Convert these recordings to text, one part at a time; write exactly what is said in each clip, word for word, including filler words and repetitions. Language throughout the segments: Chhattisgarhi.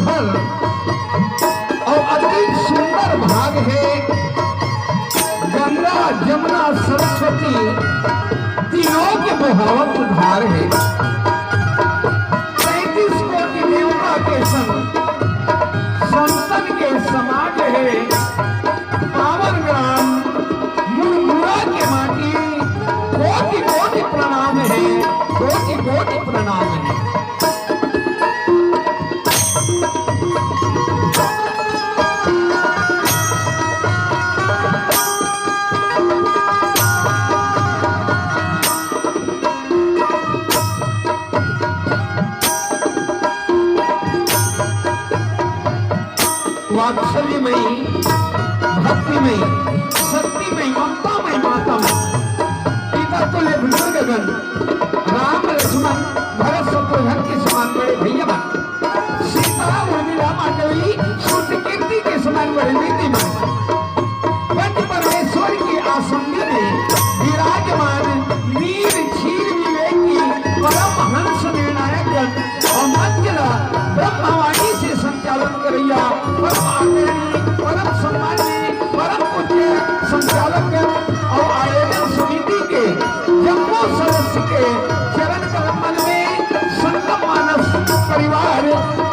घर अउ अति सुंदर भाग हे। गंगा, जमुना, सरस्वती तीनों के बहावत धार हे। तैंतीस कोटि देवता के संग संतन के समाज हे। पावन ग्राम मुरमुरा के माटी, कोटि कोटि प्रणाम हे, कोटि कोटि प्रणाम हे। वात्सल्यमयी, भक्तिमयी, शक्तिमयी, ममतामयी माता मन। पिता तुल्य बुजुर्गगण, राम लक्ष्मण भरत शत्रुघ्न के समान बड़े भैया मन। सीता उर्मिला मांडवी श्रुति कीर्ति के समान बड़े दीदी मन। पंच परमेश्वर की आसंदी में विराजमान वीर क्षीर विवेकी परम हंस निर्णायक गण अउ मंच ला ब्रह्मवाणी से संचालन करइया परम आदरणीय, परम सम्माननीय, परम पूज्य संचालक गण अउ आयोजन समिति के जम्मो सदस्य के चरण कमल में संत मानस परिवार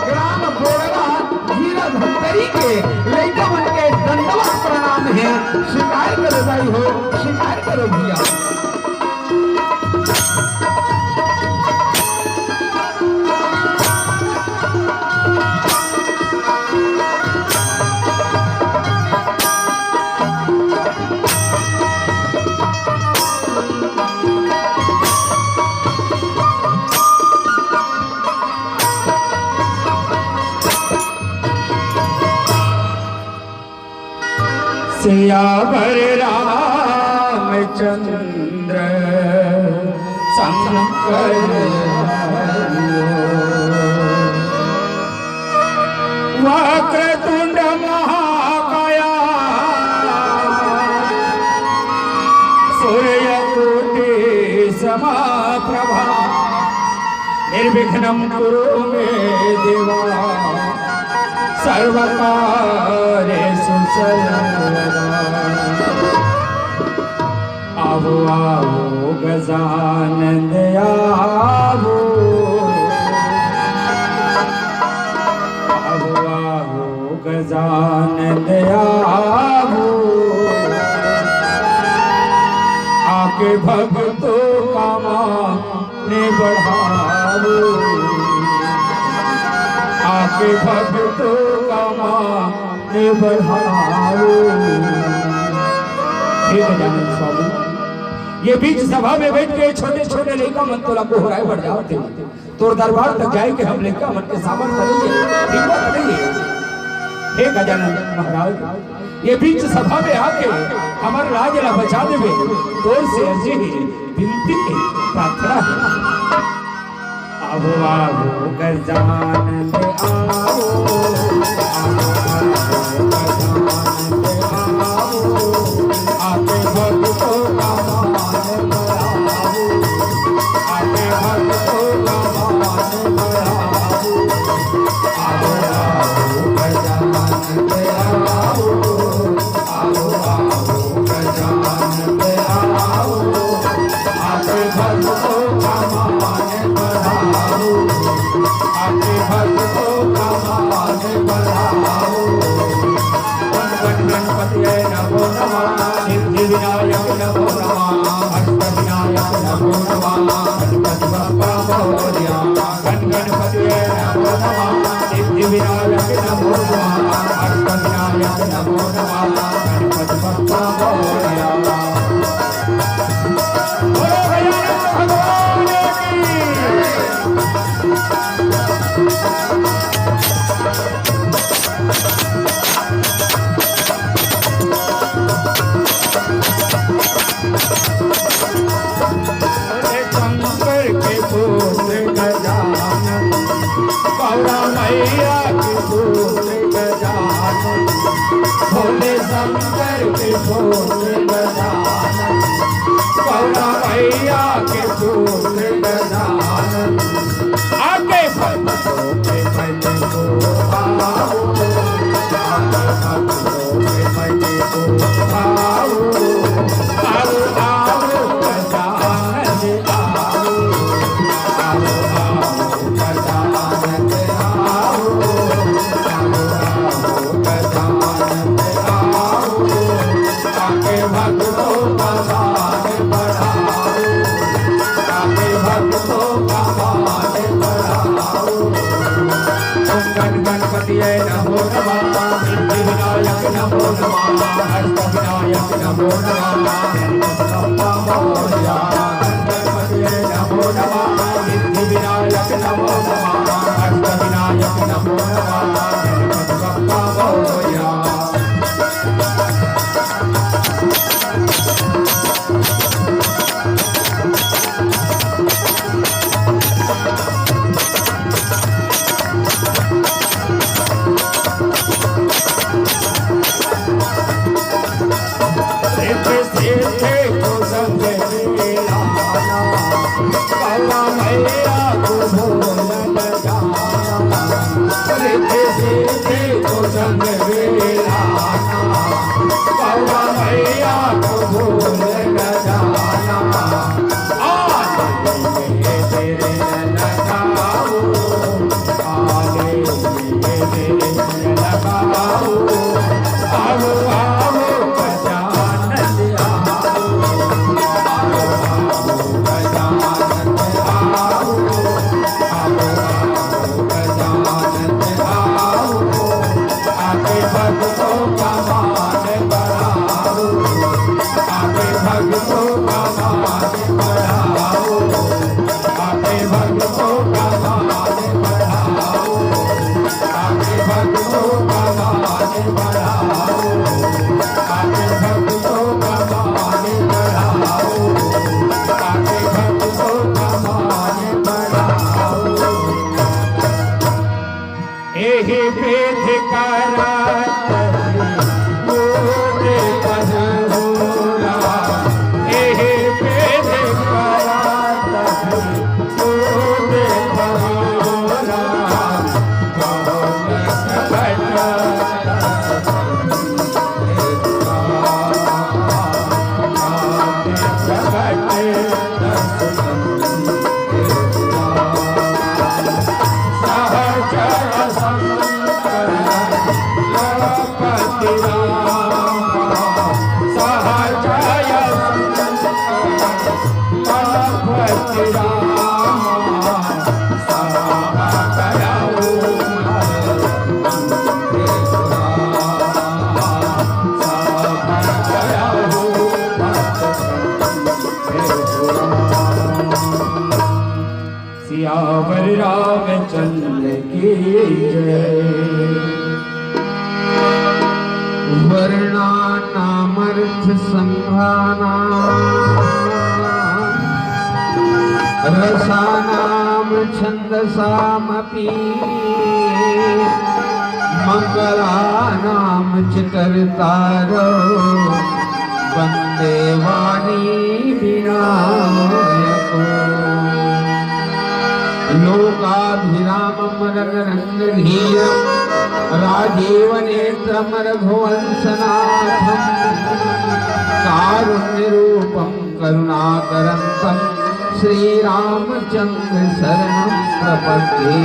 ग्राम बोड़रा जिला धमतरी के लइका मन के दंडवत प्रणाम हे। स्वीकार करो दाई हो, स्वीकार करो भैया। सियावर रामचंद्र शंकर हरिओ। वक्रतुंड महाकाया सूर्यकोटि समाप्रभा। निर्विघ्नं कुरु मे देवा सर्वकार्येषु सर्वदा। आवो आवो गजानंद आवो। आवो आवो गजानंद आवो। आके भक्तों का मान बढ़ावो। आके भक्तों का मान बढ़ावो। हे गजानन स्वामी, ये बीच सभा में बैठ के छोटे छोटे लइका मन तोला गोहराए बर जावत हे। तोर दरबार तक जाए के हम लइका मन के सामर्थ नइ हे, हिम्मत नइ हे। हे गजानन महाराज, ये बीच सभा में आके हमर लाज ला बचा देबे, तोर से अर्जी हे, बिनती हे, प्रार्थना हे। आवो, आवो, गजानन आवो, आवो, आवो, गजानन आवो, आके भक्तों का मान बढ़ावो, आके भक्तों का मान बढ़ावो। आवो, आवो, गजानन आवो, आवो, आवो, गजानन आवो, आके भक्तों का मान बढ़ावो, आके भक्तों का मान बढ़ावो। गण गण गणपतये नमो नमः, सिद्धि विनायक नमो नमः, अष्ट विनायक नमो नमः, गणपति बप्पा मोरया। गण गणपतये नमो नमः, सिद्धि विनायक नमो नमः, अष्ट विनायक नमो नमः, गणपति बप्पा मोरया। बोलो भैरव भगवान की। शंकर के पुत्र गजानन, गौरा मैया के पुत्र गजानन, भोले शंकर के पुत्र गजानन, गौरा मैया के पुत्र गजानन, आके भक्तों के मन को नमो नमः, सिद्धि विनायक नमो नमः, अष्ट विनायक नमो नमः, गणपति बप्पा मोरया। गणपति नमो नमः, सिद्धि विनायक नमो नमः, अष्ट विनायक नमो नमः, गणपति बप्पा मोरया। एहि विधि करत मोर पहुरा, एहि विधि करत मोर पहुरा, बहुत घट सियावर रामचंद्र की जय। वर्णानामर्थ संघानां रसानां छंदसामपि। मंगलानां च कर्तारौ वंदे वाणी विनायकौ। लोकाभिरामं रणरंगधीरं राजीवनेत्रं रघुवंशनाथं। कारुण्यरूपं करुणाकरंतं श्रीरामचंद्र शरणं प्रपद्ये।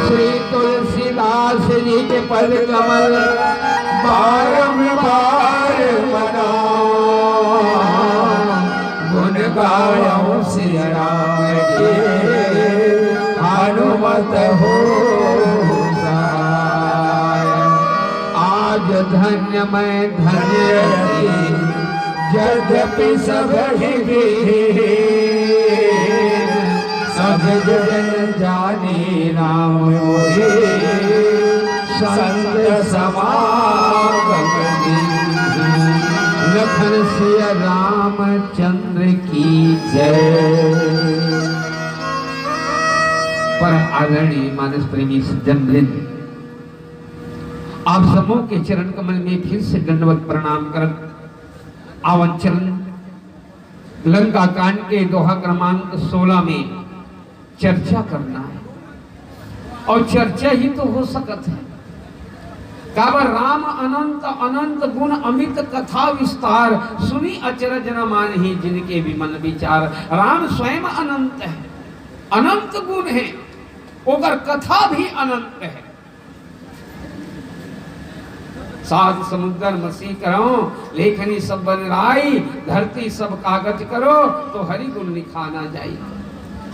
श्री तुलसीदास जी के पद कमल बारंबार मनाओ, गुण गाओ श्री राम के हनुमत हो सहाय। आज धन्य मैं धन्य रही, यद्यपि सब ही वीर, सब जन जाने राम मोहि, संत समागम दीन। लखन सिया रामचंद्र की जय। परम आदरणीय मानस प्रेमी सज्जन वृंद, आप सबों के चरण कमल में फिर से दंडवत प्रणाम करत आवन चरण लंका कांड के दोहा क्रमांक सोलह में चर्चा करना है। और चर्चा ही तो हो सकत है। काबर राम अनंत, अनंत गुण अमित कथा विस्तार, सुनि अचरज न मानहि जिनके विमल विचार। राम स्वयं अनंत है, अनंत गुण है, ओकर कथा भी अनंत है। सात समुंदर मसी करौं, लेखनी सब बन राई, धरती सब कागज करो, तो हरि गुण लिखा ना जाई।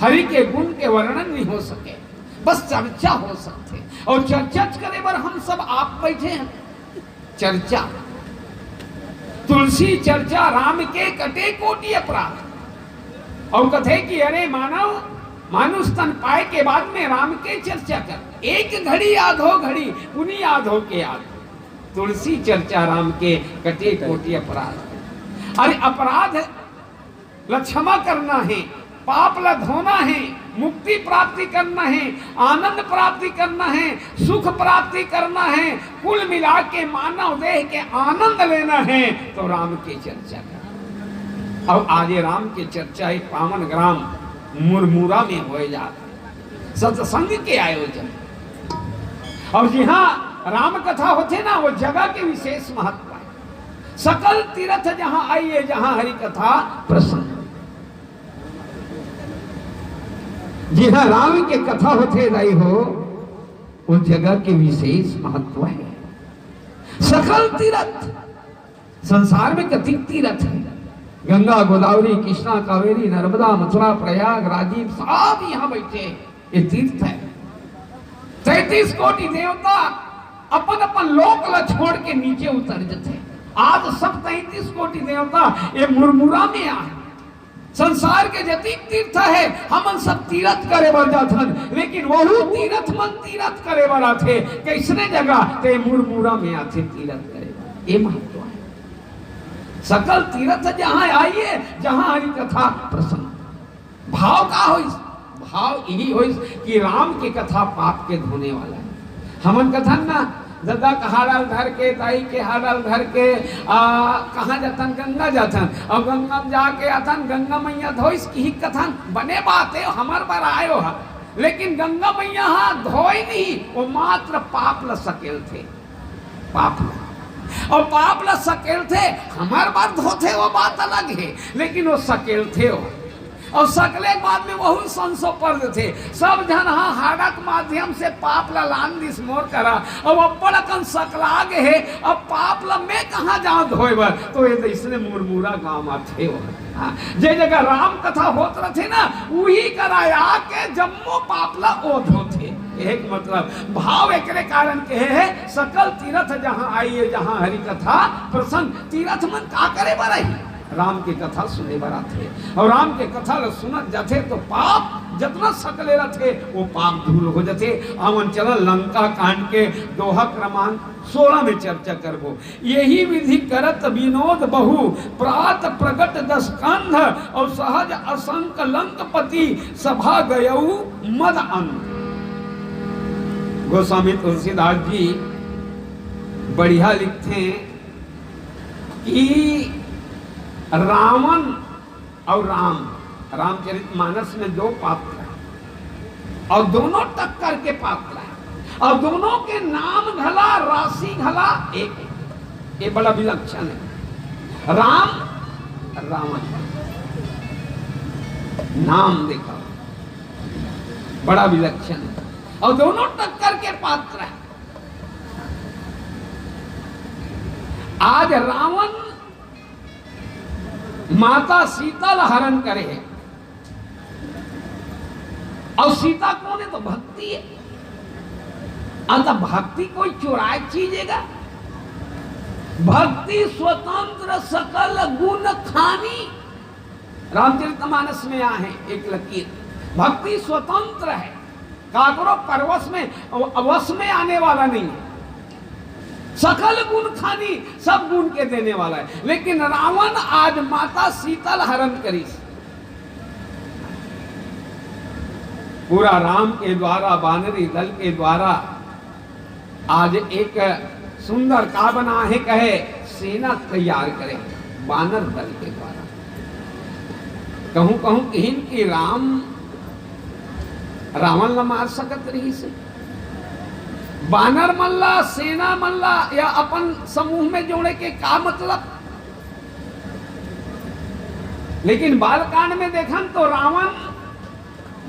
हरि के गुण के वर्णन नहीं हो सके। बस चर्चा हो सकथे। अउ चर्चा करे बर हम सब आप बइठे हन। चर्चा, तुलसी चर्चा राम के कटे कोटि अपराध। अउ कथे कि अरे मानव, मानुष तन पाए के बाद में राम के चर्चा कर। एक घड़ी आधो घड़ी पुनि आधो के आध। तुलसी चर्चा राम के कटे कोटि अपराध। अरे अपराध ला क्षमा करना हे, पाप ला धोना हे, मुक्ति प्राप्ति करना हे, आनंद प्राप्ति करना हे, सुख प्राप्ति करना हे, कुल मिला के मानव देह के आनंद लेना हे, तो राम के चर्चा कर। अउ आज ये राम के चर्चा एक पावन ग्राम मुरमुरा में होए जात हे। सत्संग के आयोजन। अउ जिहाँ राम कथा होथे ना, वो जगह के विशेष महत्व हे। सकल तीरथ जहाँ आइए, जहाँ हरि कथा प्रसंग। जिहाँ राम के कथा होथे दाई हो, वो जगह के विशेष महत्व हे। सकल तीरथ, संसार में कतिक तीरथ हे, गंगा, गोदावरी, कृष्णा, कावेरी, नर्मदा, मथुरा, प्रयाग, राजीव, सब यहाँ बइठे हे। ये तीर्थ हे। तैंतीस कोटि देवता अपन अपन लोक ला छोड़ के नीचे उतर जथे। आज सब तैंतीस कोटि देवता ये मुरमुरा में आए। संसार के जतिक तीर्थ हे, हमन सब तीरथ करे बर जाथन, लेकिन वहू तीरथ मन तीरथ करे बर आथे। कइसने जगह? ते मुरमुरा में आथे तीरथ करे बर। ये महत्व हे। सकल तीरथ जहाँ आइए, जहाँ हरि कथा प्रसंग। भाव का होइस? भाव यही होइस कि राम के कथा पाप के धोने वाला हे। हमन कथन ना, ददा के हा डाल धर के, दाई के हा डाल धर के, आ, कहाँ जाथन? गंगा जाथन। अउ गंगा में जाके आथन, गंगा मैया धोइस, किही कथन, बने बात हे, हमर बर आयो हे। लेकिन गंगा मैया हा धोय नहीं, वो मात्र पाप ला सकेलथे। पाप ला। अउ पाप ला सकेलथे, हमर बर धोथे, वो बात अलग हे, लेकिन वो सकेलथे वो। अउ सकले के बाद में वहू संसो पर देथे। सब झन हा हाड़ा के माध्यम से पाप ला लान दिस मोर करा, अउ अब्बड़ अकन सकला गे हे, अब पाप ला मैं कहाँ जाऊँ धोए बर? तो ये अइसने मुरमुरा गाँव आथे वो। हाँ, जे जगह राम कथा होत रथे ना, उही करा आके जम्मो पाप ला ओ धोथे। एक मतलब भाव एकरे कारण कहे हे, सकल तीरथ जहाँ आइए, जहाँ हरि कथा प्रसंग। तीरथ मन का करे बर आही? राम के कथा सुने बर आथे। अउ राम के कथा ला सुनत जाथे तो पाप जतना सकले रथे, वो पाप धूल हो जाथे। हमन चला लंका कांड के दोहा क्रमांक सोलह में चर्चा करबो। यही विधि करत विनोद बहु, प्रात प्रगट दसकंध, अउ सहज असंक लंकपति, सभा गयउ मद अंध। गोस्वामी तुलसीदास जी बढ़िया लिखथे कि रावण अउ राम, रामचरित मानस में दो पात्र हे, अउ दोनों टक्कर के पात्र हे, अउ दोनों के नाम घला, राशि घला एक हे। ये बड़ा विलक्षण हे। राम, रावण, नाम देखा, बड़ा विलक्षण हे। अउ दोनों टक्कर के पात्र हे। आज रावण माता सीता ला हरण करे हे। अउ सीता कोन हे? तो भक्ति हे। अतः भक्ति कोई चुराए चीज हे का? भक्ति स्वतंत्र सकल गुण खानी। रामचरितमानस में आहे एक लकीर, भक्ति स्वतंत्र हे, काकरो परवश में, वश में आने वाला नहीं हे। सकल गुण खानी, सब गुण के देने वाला हे। लेकिन रावण आज माता सीता ला हरण करिस। पूरा राम के द्वारा, बानरी दल के द्वारा आज एक सुंदर का बना हे कहे, सेना तैयार करे बानर दल के द्वारा। कहूं कहूं किहिन कि राम रावण ला मार सकत रहिस हे। बानर मन ला, सेना मन ला या अपन समूह में जोड़े के का मतलब? लेकिन बालकांड में देखन तो रावण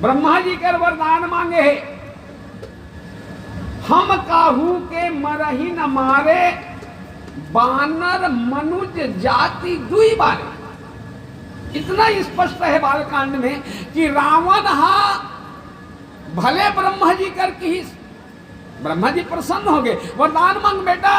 ब्रह्मा जी कर वरदान मांगे हे, हम काहू के मरही न मारे, बानर मनुज जाति दुई बारे। इतना स्पष्ट हे बालकांड में कि रावण हा भले ब्रह्मा जी कर किहिस, ब्रह्मा जी प्रसन्न हो गए, वरदान मांग बेटा।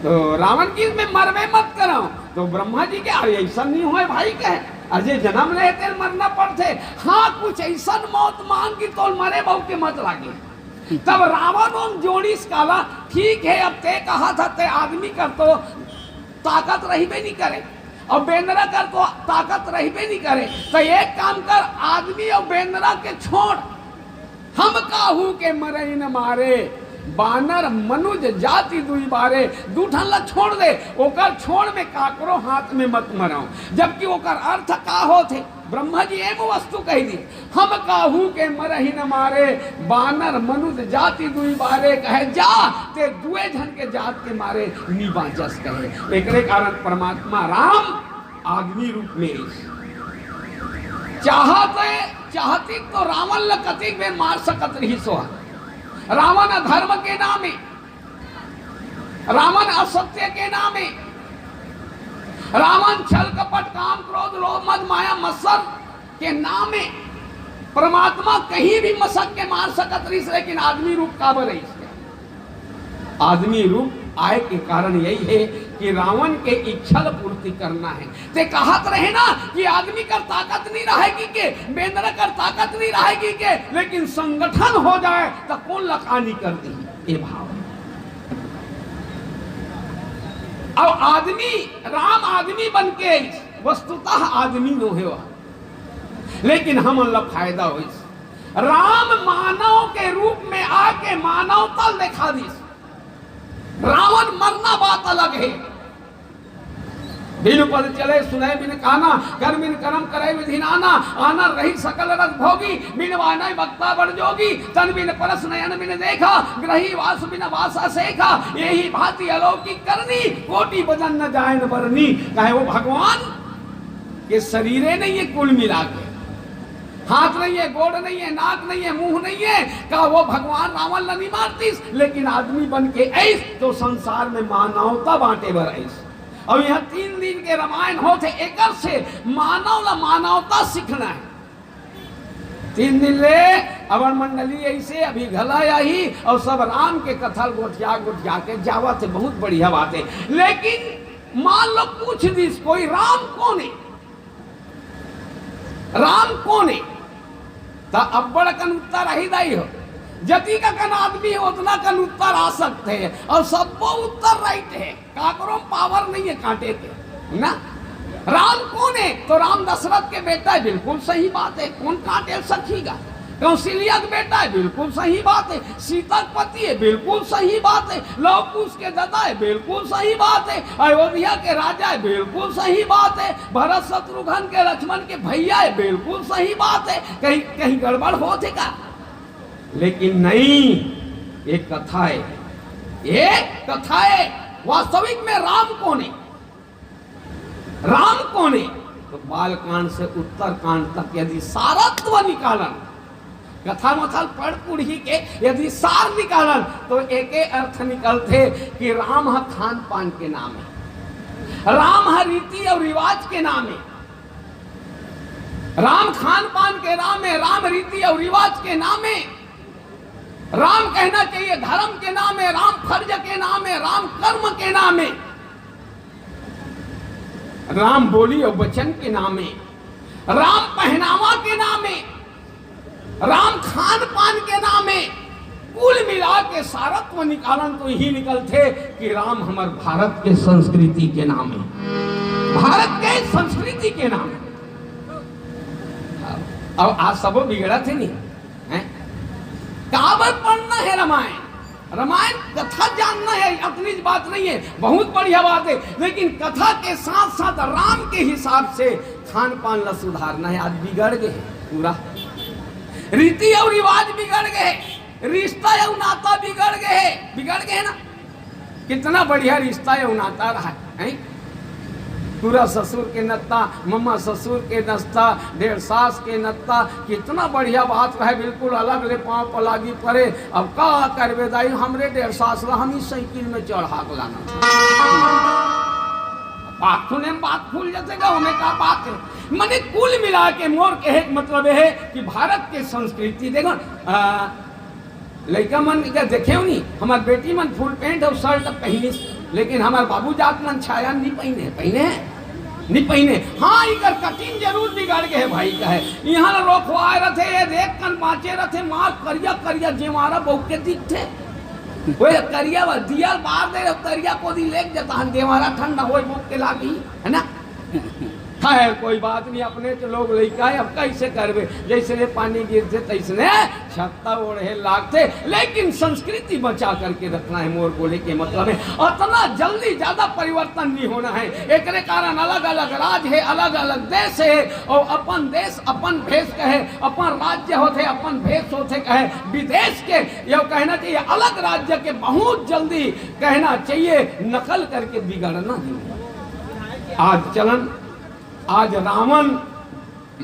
तो रावण की मैं मरबे मत करव। तो ब्रह्मा जी के, अरे ऐसा नहीं होय भाई, कहे अजय जन्म लेते मरना पड़ते। हाँ, कुछ ऐसा मौत मांग की तो मरे बहु के मत लागे। तब रावण ओम जोड़िस काला, ठीक है, अब ते कहा था ते आदमी कर तो ताकत रहिबे नहीं करे, और बेंदरा कर तो ताकत रहिबे नहीं करे, तो एक काम कर, आदमी और बेंदरा के छोड़, हम काहू के मरई न मारे, बानर मनुज जाति दुई बारे। दू ठन ला छोड़ दे, ओकर छोड़ में काकरो हाथ में मत मरव। जबकि ओकर अर्थ का होथे? ब्रह्मा जी एम वस्तु कह दी, हम काहू के मरही न मारे, बानर मनुज जाति दुई बारे। कहे जा, ते दुए झन के जात के मारे नी बांचस कहे। एकरे कारण परमात्मा राम आदमी रूप में चाहते, चाहती तो रावण ल कतिक बेर मार सकत रहिस हो। रावण अधर्म के नामे, रावण असत्य के नामे, रावण छल कपट काम क्रोध लोभ मद माया मत्सर के नामे परमात्मा कहीं भी मसक के मार सकत रहिस, लेकिन आदमी रूप काबर रहिस? आदमी रूप आय के कारण यही है कि रावण के इच्छा ल पूर्ति करना है। ते कहत रहे ना कि आदमी कर ताकत नहीं रहेगी के, बेंदरा कर ताकत नहीं रहेगी के, लेकिन संगठन हो जाए तो कौन लकानी कर दी ये भाव। और आदमी, राम आदमी बन के वस्तुतः आदमी नो है वह, लेकिन हमन ला फायदा होइस। राम मानव के रूप में आके मानवता देखा दिस। रावण मरना बात अलग है। बिनु पद चले सुने बिन काना, कर बिन करम करे विधि नाना। आनर रही सकल रस भोगी, बिन वानय वक्ता बड़ जोगी। तन बिन परस नयन बिन देखा, ग्रही वास बिन वासा सेखा। यही भांति अलौकिक करनी, कोटि बदन न जायन बरनी। कहे वो भगवान के शरीरे नहीं है कुल मिला के, हाथ नहीं है, गोड़ नहीं है, नाक नहीं है, मुंह नहीं है। का वो भगवान रावण ला नहीं मारतीस? लेकिन आदमी बन के आइस तो संसार में मानवता बांटे बर आइस। और यहाँ तीन दिन के रामायण होथे, एकर से मानव ला मानवता सीखना है। तीन दिन ले अवर मंडली ऐसे अभी घला आही और सब राम के कथा ल गोठिया गोठिया के जावत है, बहुत बढ़िया बात है। लेकिन मान लो पूछ दिस कोई, राम कौन है? राम कौन है? त अब्बड़ कन उत्तर आही दाई हो। जतिक कन आदमी हो, ओतना कन उत्तर आ सकते हैं, और सब्बो उत्तर राइट है। काकरो पावर नहीं है काटे के ना। राम कौन है? तो राम दशरथ के बेटा है, बिल्कुल सही बात है, कौन काटे सकीगा? कौशल्या के बेटा है, बिल्कुल सही बात है। सीता के पति है, बिल्कुल सही बात है। लव कुश के दादा है, बिल्कुल सही बात है। अयोध्या के राजा है, बिल्कुल सही बात है। भरत शत्रुघ्न के, लक्ष्मण के भैया है, बिल्कुल सही बात है। कहीं, कहीं गड़बड़ होथे का? लेकिन नहीं, एक कथा है, एक कथा है। वास्तविक में राम कौन है? राम कौन है? तो बालकांड से उत्तरकांड तक यदि सारत्व निकालन, कथा मथल पढ़ पुढ़ी के यदि सार निकालन, तो एके अर्थ निकलथे कि राम ह खान पान के नाम है, राम ह रीति और रिवाज के नाम है। राम खान पान के नाम है, राम रीति और रिवाज के नाम है। राम कहना चाहिए धर्म के नाम है, राम फर्ज के नाम है, राम कर्म के नाम है, राम बोली और वचन के नाम है, राम पहनावा के नाम है, राम खान पान के नाम है। कुल मिला के सारत्व निकालन तो यही निकलथे कि राम हमर भारत के संस्कृति के नाम है, भारत के संस्कृति के नाम है। अब आज सबो बिगड़त हे नहीं, हैं? काबर पढ़ना है रामायण? रामायण कथा जानना है, अपनी बात नहीं है, बहुत बढ़िया बात है, लेकिन कथा के साथ साथ राम के हिसाब से खान पान ला सुधारना है। आज बिगड़ गए हैं पूरा, रीति और रिवाज बिगड़ गए, रिश्ता और नाता बिगड़ गए, बिगड़ गए ना। कितना बढ़िया रिश्ता है, नाता रहा है, हैं? टूरा ससुर के नत्ता, मम्मा ससुर के नत्ता, डेढ़ सास के नत्ता, कितना बढ़िया बात रहे, बिल्कुल अलग ले पाँव पलागी परे। अब का करबे दाई, हमरे डेढ़ सास ला हम ही साइकिल में चढ़ा के लाना। आँख सुने में बात खुल जाथे गा, ओमे का बात हे? मने कुल मिला के मोर कहे के मतलब ये हे कि भारत के संस्कृति देखो, आ, लइका मन के देखे हो नहीं, हमार बेटी मन फुल पैंट अउ शर्ट पहिनिस, लेकिन हमार बाबू जात मन छाया नहीं पहिने, पहिने? नहीं पहिने। हाँ, इकर कटिंग जरूर बिगड़ गए हे भाई, कहे इहाँ ला रोखवाए रथे, ये देख कन बाँचे रथे, मार करिया करिया जेवारा बउक के दिखथे। ओए करिया वा दिया बार दे, करिया कोती लेग जाता हन, जेवारा ठंडा होय बउक के लागी, है ना? खैर, कोई बात नहीं, अपने तो लोग लइका हे, अब कैसे करबे? जैसने पानी गिरथे, तैसने छत्ता ओढ़े लागथे, लेकिन संस्कृति बचा करके रखना हे। मोर बोले के मतलब हे, अतना जल्दी ज्यादा परिवर्तन नहीं होना हे। एकरे कारण अलग-अलग राज हे, अलग-अलग देश हे, अउ अपन देश अपन भेष कहे, अपन राज्य होथे, अपन भेष होथे कहे, विदेश के, ये कहना चाहिए, अलग राज्य के बहुत जल्दी कहना चाहिए, नकल करके बिगड़ना नहीं। आज चलन, आज रावण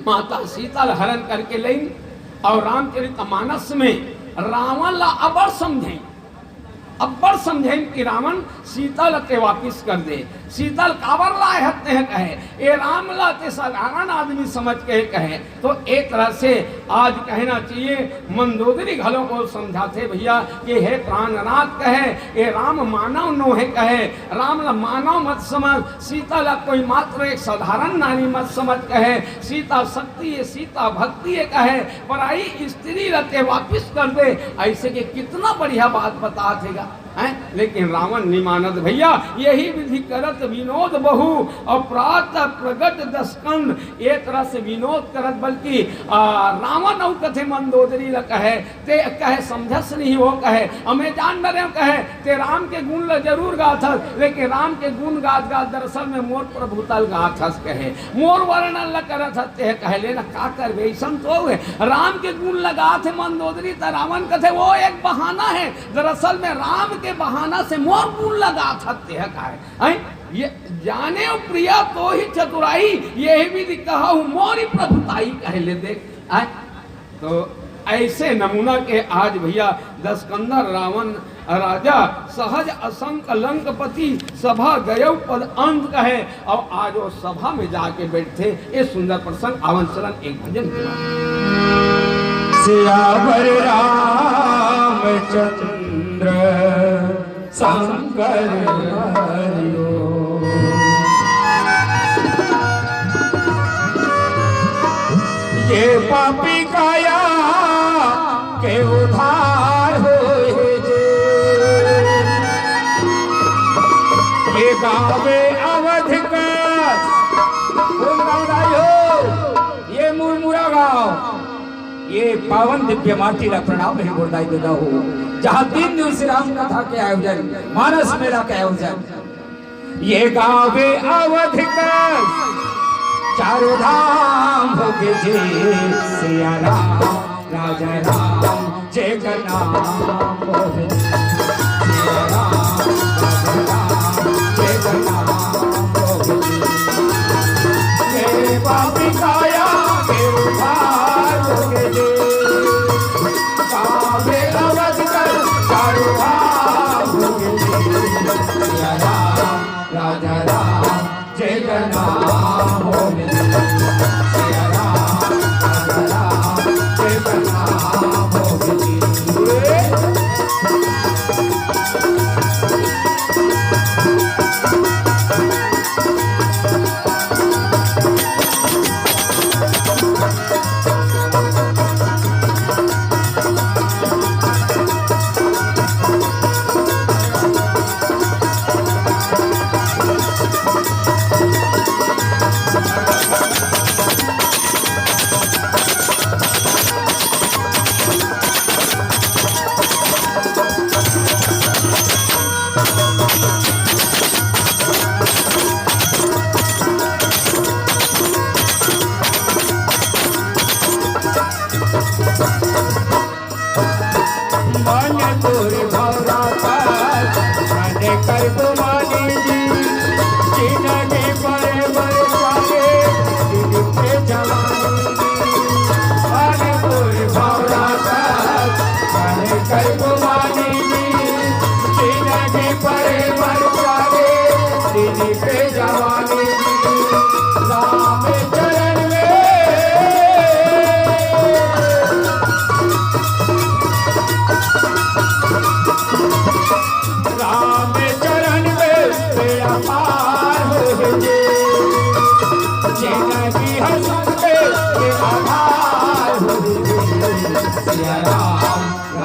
माता सीता ल हरण करके लइन अउ रामचरित मानस में रावण ला अब्बड़ समझाइन, अब्बड़ समझाइन कि रावण, सीता ला ते वापिस कर दे। सीता ल काबर लाए हस तें कहे, ए राम ला ते साधारण आदमी समझ के कहे। तो एक तरह से आज कहना चाहिए, मंदोदरी घलो को समझाथे भैया कि हे प्राणनाथ कहे, ए राम मानव नोहे कहे, राम ला मानव मत समझ, सीता ला कोई मात्र एक साधारण नारी मत समझ कहे, सीता शक्ति हे, सीता भक्ति हे कहे, पराई स्त्री ला ते वापिस कर दे, ऐसे के कितना बढ़िया बात बताथे गा, हैं? लेकिन रावण नहीं मानत भैया, यही विधि करत विनोद बहु, अउ प्रात प्रगट दसकंद, ये तरह से विनोद करत, बल्कि, आ, रावण अउ कथे मंदोदरी ला कहे, ते कहे समझस नहीं हो कहे, अमे जान डरेंव कहे, ते राम के गुण ला जरूर गाथस, लेकिन राम के गुण गात गात दरअसल में मोर प्रभुता ल गाथस कहे, मोर वर्णन ला करत हस ते कहे, ले ना का करबे, अइसन तो हे। राम के गुण ला गाथे मंदोदरी त रावण कथे, वो एक बहाना हे, दरअसल में राम के बहाना से मोर गुण ला गाथस ते कहे, हैं? ये जानेव प्रिया तोहि चतुराई, यहि विधि कहहु मोरि प्रभुताई, कहे ले देख, हैं? तो ऐसे नमूना के आज भैया दसकंदा रावण राजा सहज असंक लंकपति सभा गयौ पद अंत कहे, अउ आज वो सभा में जाके बैठथे। ये सुंदर प्रसंग। आवन चलन एक भजन के बाद। सियावर रामचंद्र शंकर हरि ओम। ये पापी काया के उद्धार होए जे, ये गावे अवध का। ये मुरमुरा गाँव, ये पावन दिव्य माटी ला प्रणाम हे गुरुदाई ददा हो, जहाँ तीन दिवसीय राम कथा के आयोजन, मानस मेला के आयोजन, ये गावे अवध का चारों धाम हो गे जे, सिया राम राजा राम जय का नाम हो गे जे, सिया राम राजा राम जय का नाम हो गे जे। हे पापी काया के उद्धार हो गे जे, गावे अवध कर चारों धाम हो गे जे। सिया राम राजा राम जय का नाम हो गे जे। सिया राम राजा राम जय का नाम हो गे जे।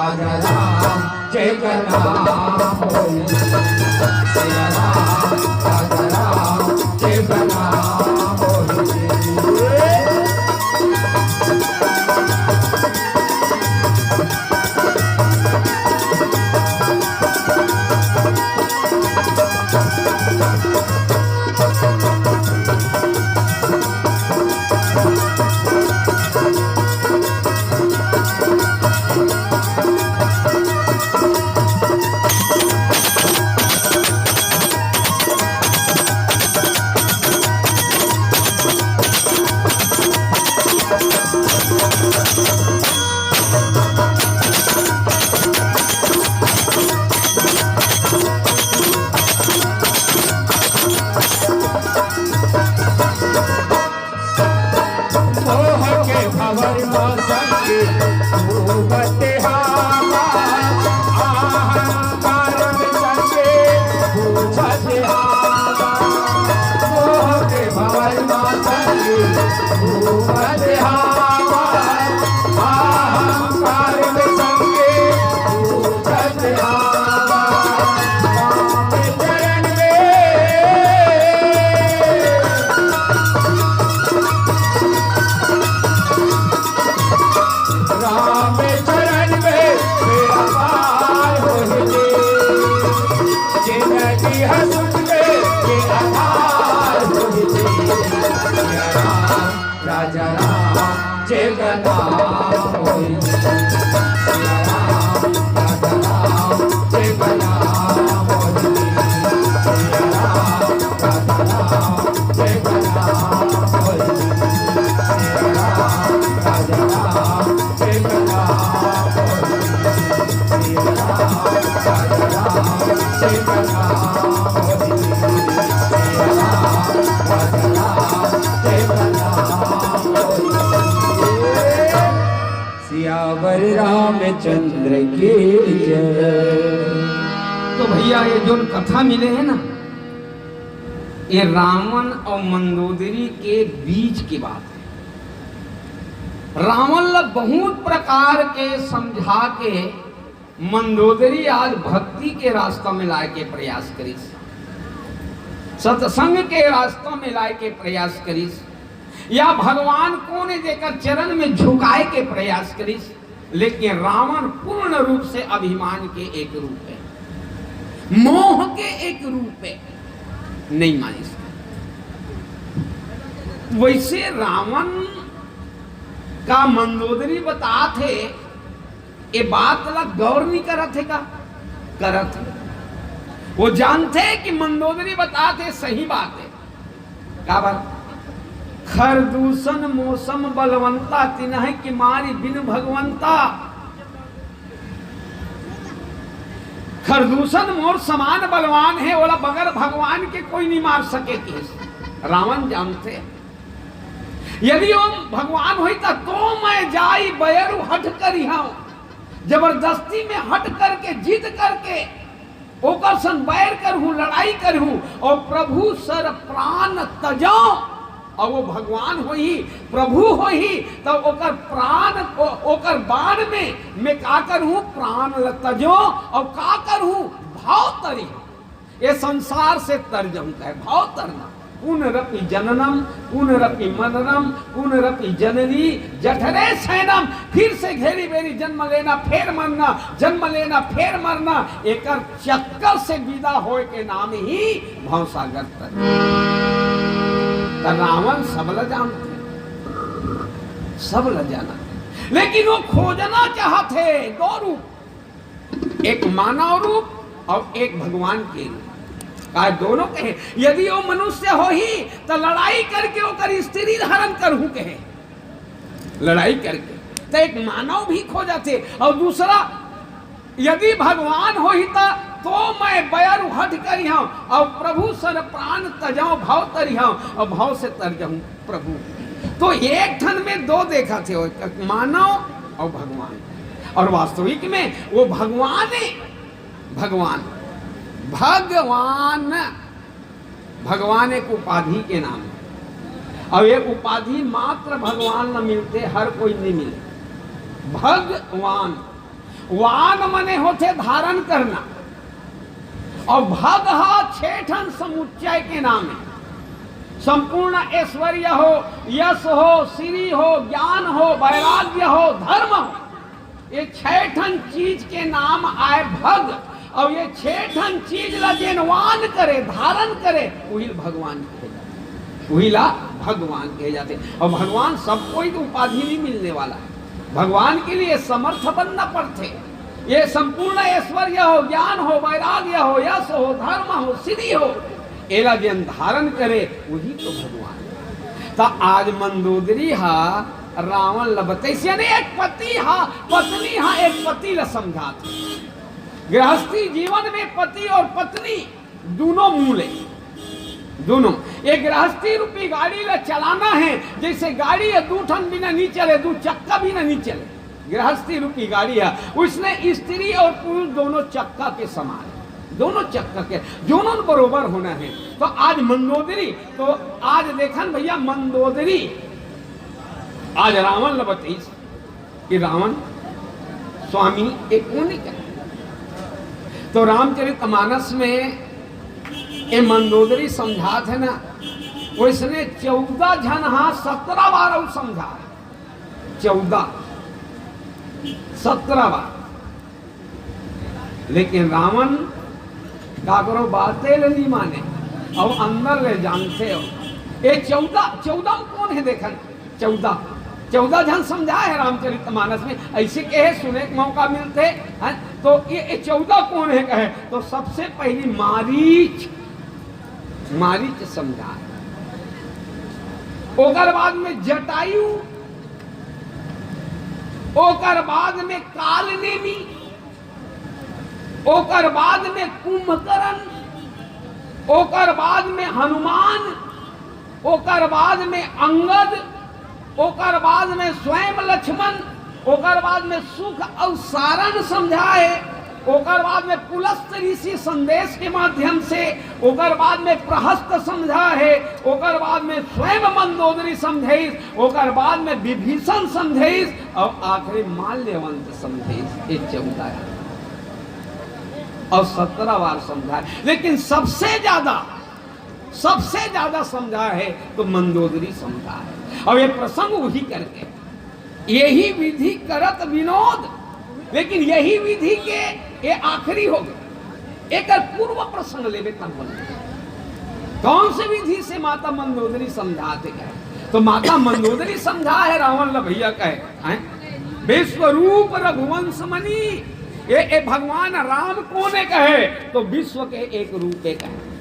राजा राम जय का नाम होई, सिया राम राजा राम जय का नाम होई। मोह के भंवर म संगे डूबत हावा, अहंकार म संगे बूझत हावा। मोह के भंवर म संगे डूबत हावा, अहंकार म संगे बूझत हावा। राम चरण में राम चरण में बेड़ा पार होई जी, जिनगी ह सुख में के आधार होई जी। सिया राम राजा राम जय का नाम होई जी। सिया राम राजा राम जय का नाम होई जी। सिया राम राजा राम जय का नाम होई जी। सिया राम राजा राम सियावर रामचंद्र की जय। तो भैया, ये जोन कथा मिले हे ना, ये रावण अउ मंदोदरी के बीच के बात हे। रावण ला बहुत प्रकार के समझा के मंदोदरी आज भक्ति के रास्ता में लाए के प्रयास करिस, सत्संग के रास्ता में लाए के प्रयास करिस, या भगवान कोन हे जेकर चरण में झुकाए के प्रयास करिस। लेकिन रावण पूर्ण रूप से अभिमान के एक रूप हे, मोह के एक रूप हे, नहीं मानिस। वैसे रावण का मंदोदरी बतात हे, ये बात ला गौर नहीं करत हे का? करत हे। वो जानथे कि मंदोदरी बतात हे, सही बात हे। काबर? खरदूषण मौसम बलवंता, तिनहि कि मारि बिनु भगवंता। खरदूषण मोर समान बलवान हे, ओला बगैर भगवान के कोई नहीं मार सके, कहिस। रावण जानथे, यदि ओम भगवान होही त तो मैं जाई बयरु हठ करिहंव, जबरदस्ती में हठ करके, जिद करके ओकर संग बैर करहूं, लड़ाई करहूं, अउ प्रभु सर प्राण तजंव, अउ वो भगवान होही, प्रभु होही, त ओकर प्राण, ओ-, ओकर बाण में मैं का करहूं? प्राण ल तजंव, अउ का करहूं? भव तरिहंव। ये संसार से तर जहूं कहे, भव तरना। पुनरपि जननम, पुनरपि मननम, पुनरपि जननी जठरे शयनम। फिर से घेरी बेरी जन्म लेना, फेर मरना, जन्म लेना, फेर मरना। एकर चक्कर से विदा होए के नाम ही भवसागर तर। त रावण सब ल जानथे, सब ल जानथे, लेकिन वो खोजना चाहथे दो रूप, एक मानव रूप अउ एक भगवान के रूप। का दोनों कहे, यदि वो मनुष्य होही, त लड़ाई करके ओकर स्त्री हरण करहूं कहे, लड़ाई करके। त एक मानव भी खोजथे, अउ दूसरा, यदि भगवान होही, त तो मैं बयरु हठ करिहंव, अउ प्रभु सर प्राण तजंव, भव तरिहंव, अउ भव से तर जहूं। प्रभु। तो एक ठन में दो देखथे, वो एक मानव अउ भगवान। अउ वास्तविक में वो भगवान हे, भगवान, भगवान, भगवान एक उपाधि के नाम हे। अउ ये उपाधि मात्र भगवान ल मिलथे, हर कोई नहीं मिले। भगवान, वान मने होथे धारण करना, अउ भग ह छह ठन समुच्चय के नाम हे। संपूर्ण ऐश्वर्य हो, यश हो, श्री हो, ज्ञान हो, वैराग्य हो, धर्म हो, ये छह ठन चीज के नाम आय भग। अउ ये छह ठन चीज ला जेन वान करे, धारण करे, उही ल भगवान कहे जाथे, उही ला भगवान कहे जाथे। अउ भगवान सब कोई के उपाधि नहीं मिलने वाला हे। भगवान के लिए समर्थ बनना पड़थे। ये संपूर्ण ऐश्वर्य हो, ज्ञान हो, वैराग्य हो, यश हो, धर्म हो, सिद्धि हो, एला जेन धारण करे, उही तो भगवान। त आज मंदोदरी हा रावण ल बतइस, यानी एक पति हा, पत्नी हा एक पति ल समझात हे। गृहस्थी जीवन में पति और पत्नी दूनों मूल हे, दूनों। ये गृहस्थी रूपी गाड़ी ला चलाना हे, जइसे गाड़ी हे, दू ठन बिना नहीं चले, दू चक्का बिना नहीं चले। गृहस्थी रूपी गाड़ी हे, उसने स्त्री और पुरुष दोनों चक्का के समान हे, दोनों चक्का के, दोनों बरोबर होना हे। तो आज मंदोदरी, तो आज देखन भैया मंदोदरी, आज रावण ल बतइस कि रावण स्वामी एक कोने का। तो रामचरित मानस में ये मंदोदरी समझात हे ना, वइसने चौदह झन हा सत्रह बार अउ समझा हे। चौदह, सत्रह बार। लेकिन रावण काकरो बाते ले नहीं माने, अउ अंदर ले जानथे हो। ये चौदह, चौदह में कोन हे देखन, चौदह, चौदह झन समझा हे रामचरित मानस में, अइसे कहे सुने के मौका मिलथे, हैं? तो ये, ये चौदह कोन हे कहे, तो सबसे पहली मारीच, मारीच समझा हे। ओकर बाद में जटायु, ओकर बाद में कालनेमी, ओकर बाद में कुंभकर्ण, ओकर बाद में हनुमान, ओकर बाद में अंगद, ओकर बाद में स्वयं लक्ष्मण, ओकर बाद में सुख अउ सारण समझा हे, ओकर बाद में पुलस्त ऋषि संदेश के माध्यम से, ओकर बाद में प्रहस्त समझा हे, ओकर बाद में स्वयं मंदोदरी समझाइस, ओकर बाद में विभीषण समझाइस, अउ आखिरी माल्यवंत समझाइस। ये चौदह हे। अउ सत्रह बार समझा हे, लेकिन सबसे ज्यादा, सबसे ज्यादा समझा हे तो मंदोदरी समझा हे। अउ ये प्रसंग उही करके, यही विधि करत विनोद, लेकिन यही विधि के ये आखिरी हो गे। एकर पूर्व प्रसंग लेबे तब बोले, कौन से विधि से माता मंदोदरी समझात हे कहे, तो माता मंदोदरी समझा हे रावण ल भैया कहे, हैं? विश्वरूप रघुवंश मणि, ये, ये भगवान राम कोने कहे, तो विश्व के एक रूपे कहे।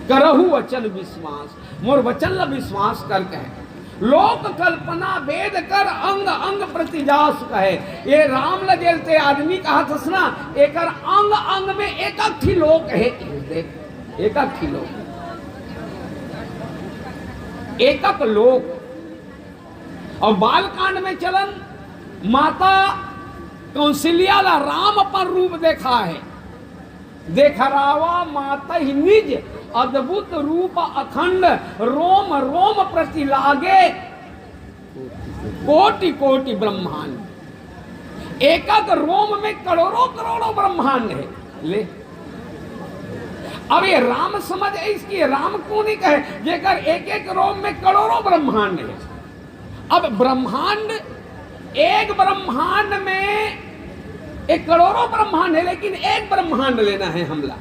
करहु वचन विश्वास, मोर वचन ल विश्वास कर कहे। लोक कल्पना वेद कर अंग अंग प्रति जास कहे। ये राम ल जेल ते आदमी कहत हस ना, एकर अंग अंग में एक एक ठी लोक हे। देख, एक एक ठी लोक, एक एक लोक। अउ बालकांड में चलन, माता कौशल्या ला राम अपन रूप देखा हे। देखरावा मातहि निज अद्भुत रूप अखंड, रोम रोम प्रति लागे कोटि कोटि ब्रह्मांड। एक एक रोम में करोड़ों करोड़ों ब्रह्मांड हे। ले, अब ये राम समझ हे, इसकी राम कोन कहे, जेकर एक एक रोम में करोड़ों ब्रह्मांड हे। अब ब्रह्मांड, एक ब्रह्मांड में, एक करोड़ों ब्रह्मांड हे, लेकिन एक ब्रह्मांड लेना हे हमला।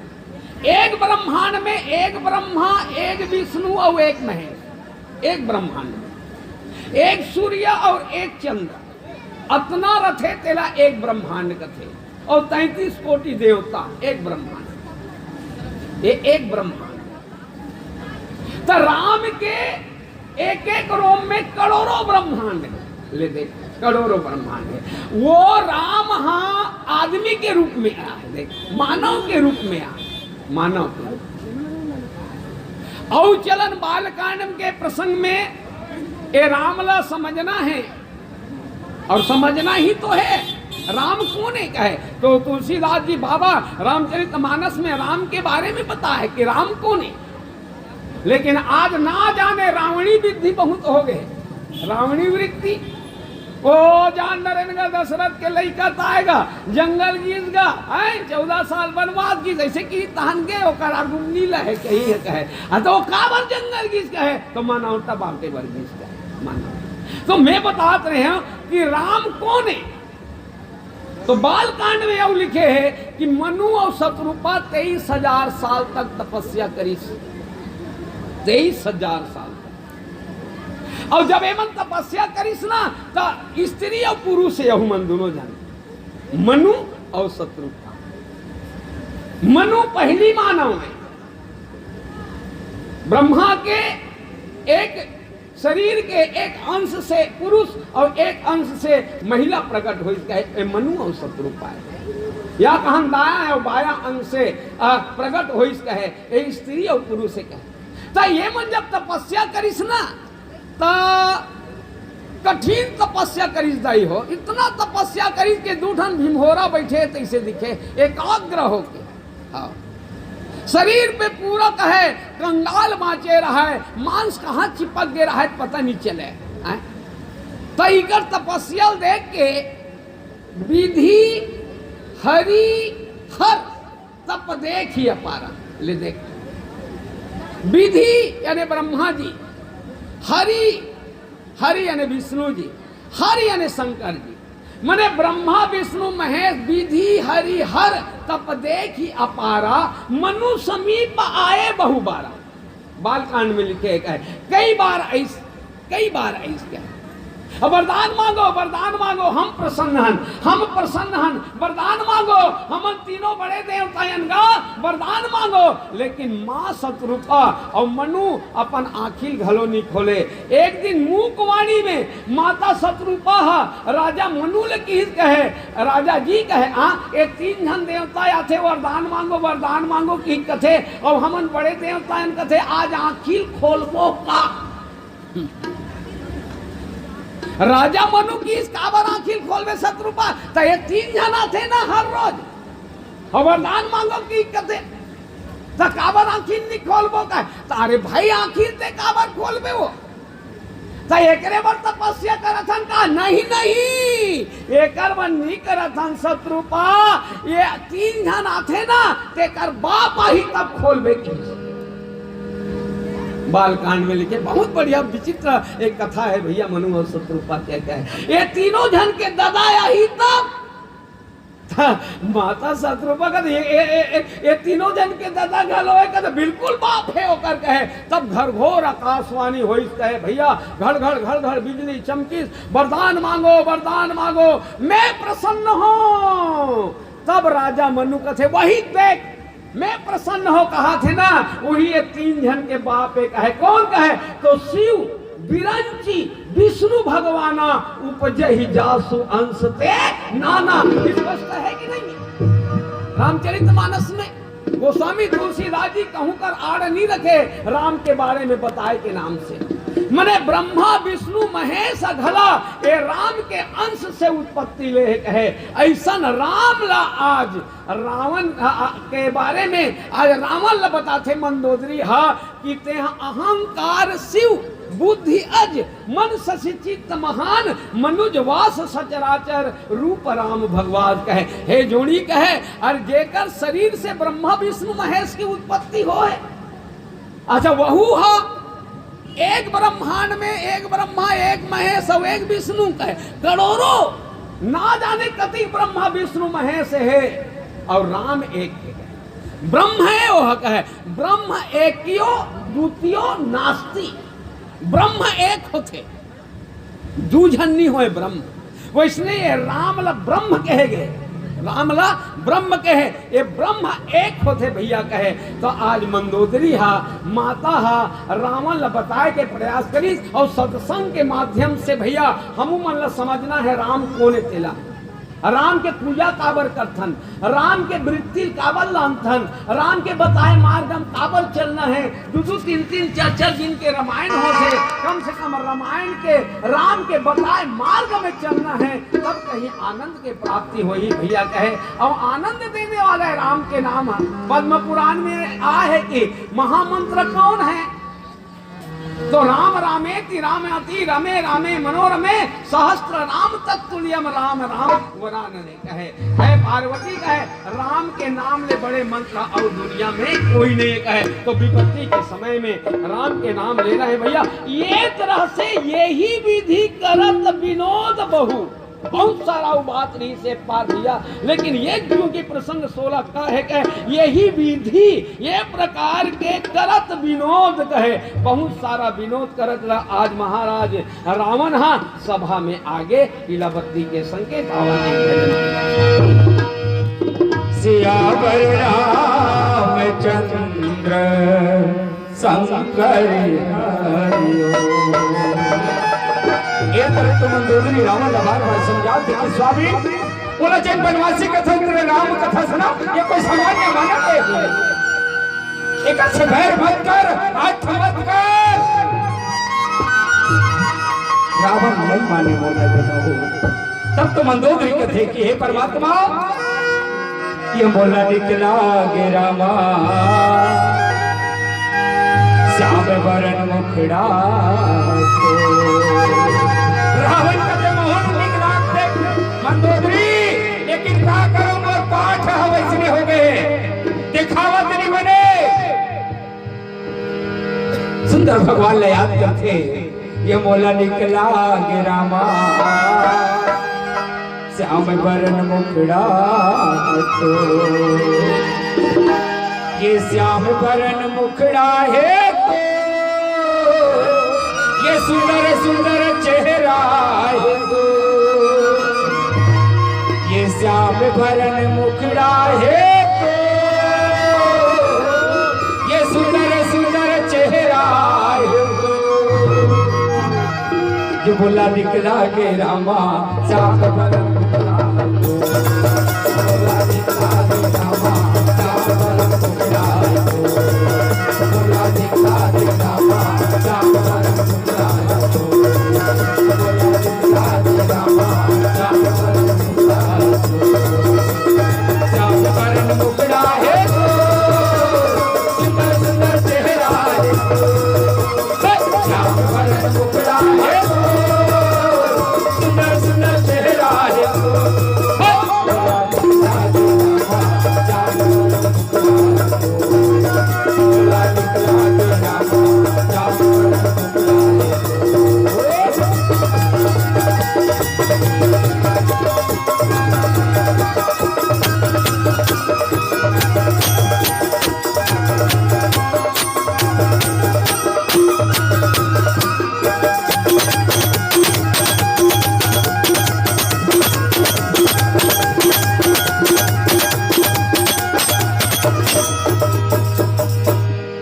एक ब्रह्मांड में एक ब्रह्मा, एक विष्णु अउ एक महेश, एक ब्रह्मांड में एक सूर्य अउ एक चंद्र, अतना रथे तेला एक ब्रह्मांड कथे, अउ तैंतीस कोटि देवता एक ब्रह्मांड, ये एक ब्रह्मांड। त राम के एक एक रोम में करोड़ों ब्रह्मांड हे। ले देख, करोड़ों ब्रह्मांड हे। वो राम हा आदमी के रूप में आय हे, देख, मानव के रूप में आय हे, मानव के रूप में। अउ चलन बालकांड के प्रसंग में ए राम ला समझना हे, अउ समझना ही तो हे राम कोन हे कहे। तो तुलसीदास जी बाबा रामचरित मानस में राम के बारे में बताय हे कि राम कोन हे। लेकिन आज ना जाने रावणी वृद्धि बहुत हो गे, रावणी वृत्ति। ओ जान नरेन गा, दशरथ के लइका त आय गा, जंगल गिस गा, हैं, चौदह साल बनवास गिस, अइसे कि तहन के ओकर आगू नी लहे, कहीं हे कहे। आ, त ओ काबर जंगल गिस कहे, त मानवता बांटे बर गिस कहे, मानवता। त मैं बतात रहेंव कि राम कोन हे? त बालकांड में अउ लिखे हे कि मनु अउ शतरूपा तेईस हजार साल तक तपस्या करिस, तेईस हजार साल तक। अउ जब एमन तपस्या करिस ना, त स्त्री अउ पुरुष, यहू मन दूनों झन, मनु अउ शतरूपा। मनु पहिली मानव हे, ब्रह्मा के एक शरीर के एक अंश से पुरुष अउ एक अंश से महिला प्रकट होइस कहे, ए मनु अउ शतरूपा हे। या कहन दायां अउ बायां अंश से, अ, प्रकट होइस कहे, ए स्त्री अउ पुरुष हे कहे। त एमन जब तपस्या करिस ना, त कठिन तपस्या करिस दाई हो, इतना तपस्या करिस कि दू ठन भिंभोरा बइठे तइसे दिखे, एकाग्र होके। हाँ। शरीर पे पूरा कहे कंगाल बांचे रहय, मांस कहाँ चिपक गे रहय, पता नी चले। हैं? त इकर तपस्या ल देख के विधि हरि हर तप देखि अपारा। ले देख, विधि यानी ब्रह्मा जी, हरि, हरि यानी विष्णु जी, हर यानी शंकर जी, मने ब्रह्मा विष्णु महेश विधि हरि हर तप देखि अपारा, मनु समीप आए बहु बारा। बालकांड में लिखे हे कहे, कई बार अइस, कई बार अइस कहे। अब वरदान मांगो, वरदान मांगो, हम प्रसन्न हन, हम प्रसन्न हन, वरदान मांगो, हमन तीनों बड़े देवता अन गा, वरदान मांगो। लेकिन माँ शतरूपा अउ मनु अपन आँखी ल घलो नी खोले। एक दिन मूकवाणी में माता शतरूपा ह राजा मनु ले किहिस कहे, राजा जी कहे, आ, ए तीन झन देवता आथे, वरदान मांगो, वरदान मांगो किहिस कथे, अउ हमन बड़े देवता अन कथे, आज आँखी ल खोलबो का? राजा मनु किहिस, काबर आँखी ल खोलबे शतरूपा? त ए तीन झन आथे ना हर रोज, अउ वरदान मांगो किहिस कथे, त काबर आँखी ल नी खोलबो का? त अरे भाई, आँखी ल ते काबर खोलबे वो? त एकरे बर तपस्या करत हन का? नहीं, नहीं, एकर बर नी करत हन शतरूपा। ए तीन झन आथे ना, तेकर बाप आही तब खोलबे किहिस। बालकांड में लिखे, बहुत बढ़िया विचित्र एक कथा हे भइया, मनु अउ शतरूपा के कहे। ए तीनों झन के ददा आही तब माता शतरूपा कथे, ए, ए, ए, ए, ए तीनों झन के ददा घलो हे कथे, बिल्कुल बाप हे ओकर कहे। तब घरघोर आकाशवाणी होइस कहे, भइया, घड़ घड़ घड़ घड़ बिजली चमकिस, वरदान मांगो, वरदान मांगो, मैं प्रसन्न हों। तब राजा मनु कथे, वही देख, मैं प्रसन्न हों कहाथे ना, उही ए तीन झन के बाप ए कहे। कोन कहे? तो शिव बिरंची विष्णु भगवाना, उपजहि जासु अंश ते नाना। स्पष्ट हे कि नहीं? रामचरित मानस में गोस्वामी तुलसीदास जी कहूं कर आड़ नी रखे राम के बारे में बताए के नाम से। मने ब्रह्मा विष्णु महेश घला ए राम के अंश से उत्पत्ति ले हे कहे। अइसन राम ला आज रावण, आ, आ, के बारे में आज रावण ल बताथे मंदोदरी हा कि तेहा अहंकार शिव बुद्धि अज मन शशि चित्त महान मनुज वास सचराचर रूप राम भगवान कहे। हे जोड़ी कहे, अउ जेकर शरीर से ब्रह्मा विष्णु महेश की उत्पत्ति होय, अच्छा, वहू ह एक ब्रह्मांड में एक ब्रह्मा, एक महेश अउ एक विष्णु कहे, करोड़ों ना जाने कति ब्रह्मा विष्णु महेश हे, अउ राम एक हे। ब्रह्म हे, ओह कहे, ब्रह्म एकियो द्वितीयो नास्ति। ब्रह्म एक होथे, दू झन नी होय ब्रह्म। वइसने ये राम ला ब्रह्म कहे गे, राम ला ब्रह्म कहे, ये ब्रह्म एक होथे भइया कहे। तो आज मंदोदरी हा, माता हा, रावण ला बताए के प्रयास करिस, अउ सत्संग के माध्यम से भइया हमू मन ला समझना हे राम कोन ए तेला। राम के पूजा काबर करथन, राम के वृत्ति काबर लानथन, राम के बताए मार्ग म काबर चलना हे, दू दू, तीन तीन, चार चार दिन के रामायण होथे, कम से कम रामायण के, राम के बताए मार्ग में चलना हे, तब कहीं आनंद के प्राप्ति होही भइया कहे। अउ आनंद देने वाला हे राम के नाम ह। पद्म पुराण में आय हे कि महामंत्र कोन हे? तो राम रामेति राममति रमे रामे मनोरमे, सहस्र नाम तत्तुल्यम राम राम वरानने कहे। हे पार्वती कहे, राम के नाम ले बड़े मंत्र अउ दुनिया में कोई नहीं कहे। तो विपत्ति के समय में राम के नाम लेना है भैया। ये तरह से यही विधि करत विनोद बहु। बहुत सारा वो बात नहीं से पार दिया, लेकिन ये क्योंकि प्रसंग सोलह का है, कहे यही विधि, ये प्रकार के करत विनोद कहे, बहुत सारा विनोद करत रहा। आज महाराज रावण हा सभा में आगे पीला बत्ती के संकेत आवन एक भजन। सियावर रामचंद्र संग करिहरियो। ए तरह तो मंदोदरी रावण ला बार बार समझात हे कि स्वामी, बोला जब बनवासी कथा तेरे राम कथा सुना, ये कोई सामान्य मानव है? एक अच्छे बैर मत कर, हाथ मत कर। रावण नहीं माने मोला बेटा हो। तब तो मंदोदरी कथे कि हे परमात्मा, ये मोला निकला गे रामा, श्याम बरन मुखड़ा तो। रावण कथे मोहन निकला दे मंदोदरी, लेकिन का करूं, मोर पाठ ह वैसने हो गए, दिखावत नहीं बने। सुंदर भगवान ला याद करथे, ये मोला निकला गे रामा, श्याम बरन मुखड़ा तो। ये श्याम बरन मुखड़ा है तो, ये सुंदर सुंदर चेहरा है तो। ये श्याम बरन मुखड़ा है तो, ये सुंदर सुंदर चेहरा है तो। ये बोला निकला गे रामा, श्याम बरन मुखड़ा है तो। बोला निकला गे रामा, श्याम बरन मुखड़ा है तो। बोला निकला गे रामा, श्याम बरन मुखड़ा है तो।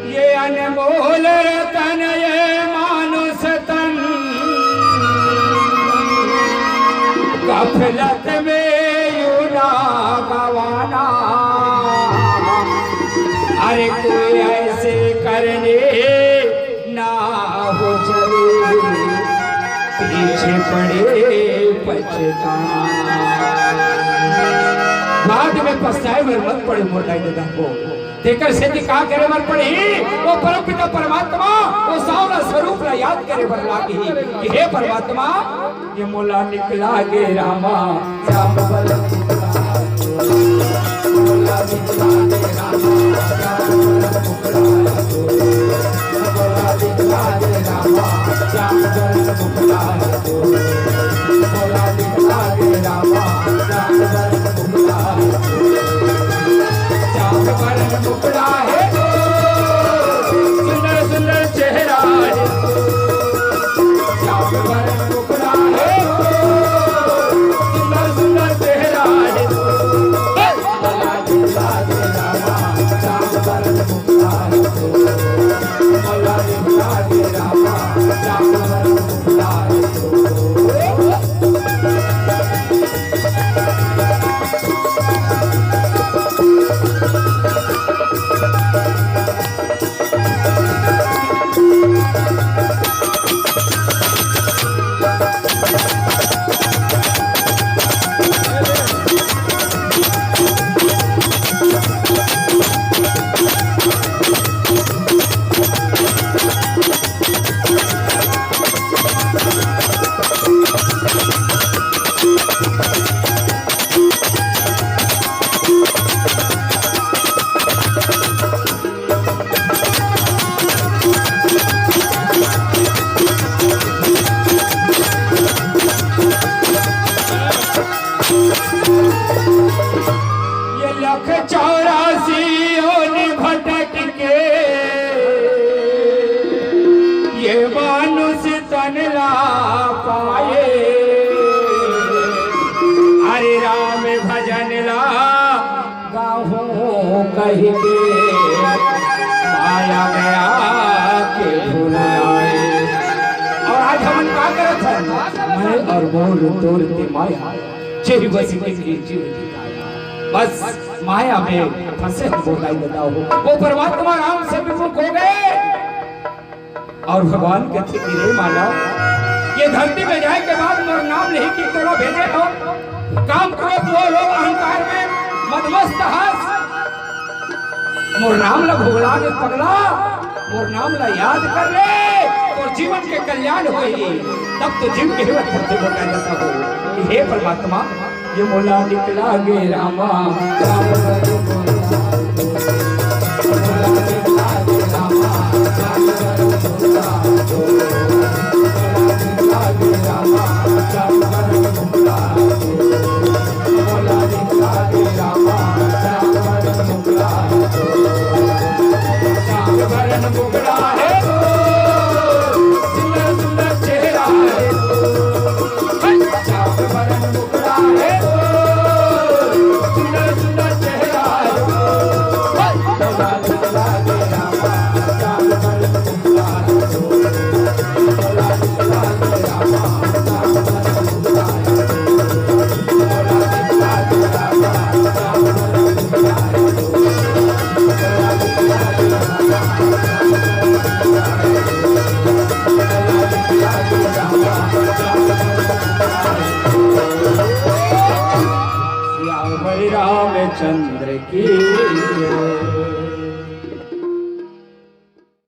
ये अनमोल रतन ये मानुष तन, गफलत में यूं ना गवाना। अरे कोई ऐसे करने ना हो चले, पीछे पड़े पछताना। बाद में पछताए बर मत पड़े मोर दाई ददा हो। तेकर सेती का करे बर पड़ही? वो परमपिता परमात्मा, वो सांवला स्वरूप ला याद करे बर लागही कि हे परमात्मा, ये मोला निकला गे रामा, श्याम बरन मुखड़ा तो। मोला निकला गे रामा, श्याम बरन मुखड़ा तो। मोला निकला गे रामा, श्याम बरन मुखड़ा तो। मोला निकला गे रामा, श्याम बरन मुखड़ा तो। श्याम बरन मुखड़ा है तो, सुंदर सुंदर चेहरा है। श्याम बरन मुखड़ा है तो, सुंदर सुंदर चेहरा ये लख चौरासी योनि भटक के ये मानुष तन ला पाए। हरे राम भजन ला गाहूँ कहि के माया में आके भुलाए। अउ आज हमन का करत हन? मैं अउ मोर तोर ते माया, जेहि बस के जीव जिताया। बस माया में फंसे हम, वो दाई बताओ, वो परमात्मा राम से विमुख हो गए। अउ भगवान कथे कि रे मानव, ये धरती में जाए के बाद मोर नाम लेही कि तोला भेजे हँव। काम, क्रोध, लोभ, अहंकार में मदमस्त हस। मोर नाम ला भुला दे पगला, मोर नाम ला याद कर ले, तोर जीवन के कल्याण होही। तब तो जीव के हिम्मत होथे, मोर कहना हो। हे परमात्मा, ये मोला निकला गे रामा। श्याम रामचंद्र की जय।